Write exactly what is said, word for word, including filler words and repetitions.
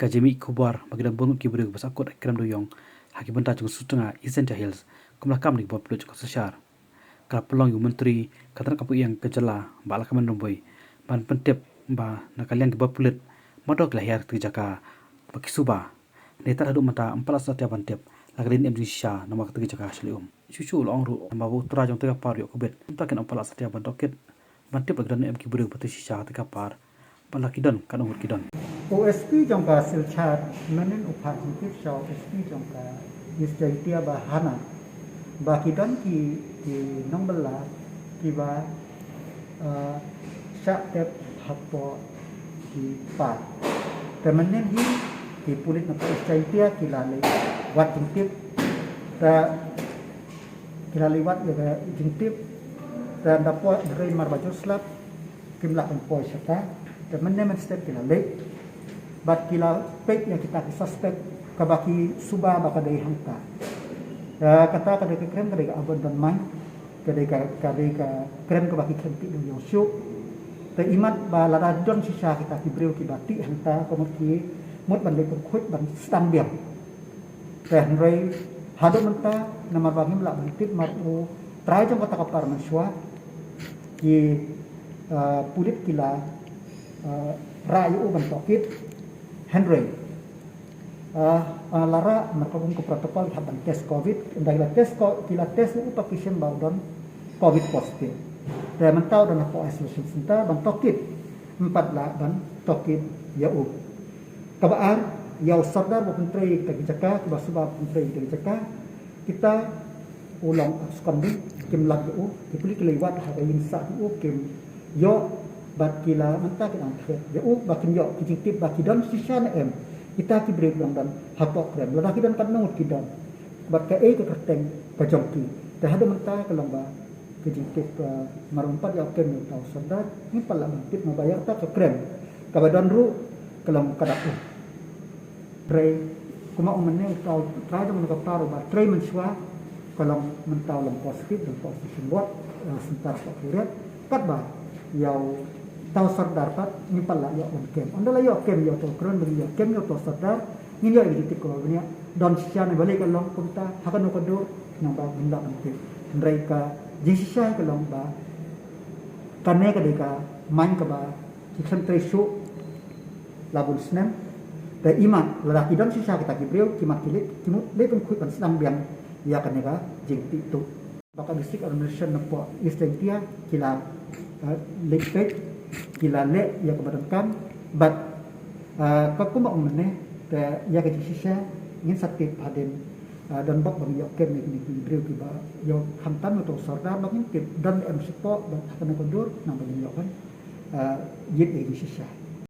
Ka jingmih khubor ba ki don bun ki briew ba sahkut ha krem dewïong ha ki bynta jong ka sutnga East Jaintia Hills kum la kam da ki bor pulit jong ka synshar. Ka la pynlong ïa u Myntri ka tnat kaba ïeng ka jylla Bah Lahkmen Rymbui ban pyntip ba na ka liang ki bor pulit mano ki la hiar kata ka jaka ba ki suba. Nangta haduh mynta ym pat la satia ban tip la ka dei ne em jingshisha namar kata ka jaka sha Laitum. Shuh shuh la ong ruh namar ba u trai jong kata ka par u ïoh Covid, mynta kin ym pat la satia ban tohkit ban tip la ki don ne em ki briew ba tip shisha kata ka par bad la ki don katno ngut ki don. U S P jong ka Silchar mynhynnin u phah jingtip sha u S P jong ka East Jaintia ba hana ba ki don ki, ki nongbylla kiba, eh, shah tep hapoh ki par. Te mynhynnin hi ki pulit na ka East Jaintia ki la leit wad jingtip. Te ki la leit wad ïa ka jingtip. Te da poi hynrei namar ba jur slap kim lah ban poi shata. Te mynne mynstep ki la leit bad ki la peit ïa kita ki suspect kaba ki suba ba ka dei hangta. Te kata ka dei ka krem ka dei ka abandon mine, ka dei ka, ka dei ka krem kaba ki khlem tip dewïong shuh. Te imat ba lada don shisha kita ki briew kiba tip hangta ka mut ki mut ban leit pynkhuid ban sdang biang. Te hynrei haduh mynta namar ba ngim lah ban tip namar u trai jong kata ka par mynshuwa ki, eh, pulit ki la, eh, rah ïa u ban tohkit. Hynrei, eh, eh, la rah namar ka kum ka protocol ki hap ban test Covid, ynda ki la test ko, ki la test ïa u pat ki shem ba u don Covid positive. Te mynta u don hapoh isolation center ban tohkit, ym pat lah ban tohkit ïa u. Kaba ar, ïa u sordar ba pyntrei ïa kita ki jaka, kiba suba ba pyntrei ïa kita ki jaka, kita u long absconding, kim lap ïa u, ki pulit ki leit wad ha ka ïing sah jong u kim ïoh bad ki la mynta ki dang thret ïa u ba kin ïoh ki jingtip ba ki don shisha ne em kita ki briew kiba dang don hapoh krem, lada ki don katno ngut ki don bad kaei ka kyrteng ka jong ki. Te haduh mynta ka long ba ka jingtip, eh, namar ym pat ïoh kem ïa uta u sordar, ngim pat lah ban tip namar ba ïa kata ka krem kaba don ruh ka long ka dak u. Trei, kumba ong mynne uta u trai jong kane ka par uba trei mynshuwa ka long mynta u long positive, long positive symbol, eh, center ka Khliehriat. Katba ïa uta u sordar pat ngim pat lah ïoh ban kem. Ynda la ïoh kem ïa uta u krem, ynda ïoh kem ïa uta u sordar, ngin ïoh ïa ka jingtip kaba bniah. Don shisha ne balei ka long kumta ha kano ka dur, nang ba ngim lah ban tip. Hynrei ka jingshisha ka long ba kane ka dei ka mine kaba ki khlem trei shuh la bun snem. Te imat lada ki don shisha kita ki briew, ki mat ki leit, ki mut leit pynkhuid ban sdang biang ïa kane ka jingtip tuh. Ba ka District Administration napoh East Jaintia ki la, eh, leit peit, ki la leh ïa kaba donkam bad, eh, ka kumba ong mynne, te ïa ka jingshisha ngin sa tip hadien, eh, don bok ba ngin ïoh kem ïa kine ki briew kiba ïoh khamtam ïa uta u sordar ba ngin tip don em shapoh bad ha kano ka dur nang ba ngin ïoh ban, eh, ïit ïa ka jingshisha.